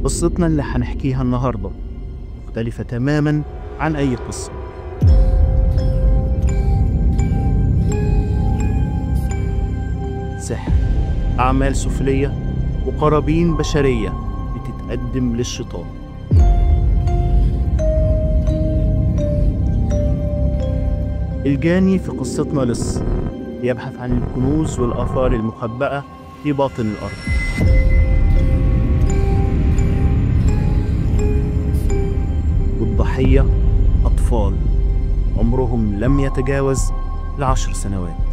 قصتنا اللي هنحكيها النهاردة مختلفة تماما عن أي قصة. سحر، أعمال سفلية، وقرابين بشرية بتتقدم للشيطان. الجاني في قصتنا لص يبحث عن الكنوز والآثار المخبأة في باطن الأرض. والضحية أطفال عمرهم لم يتجاوز 10 سنوات.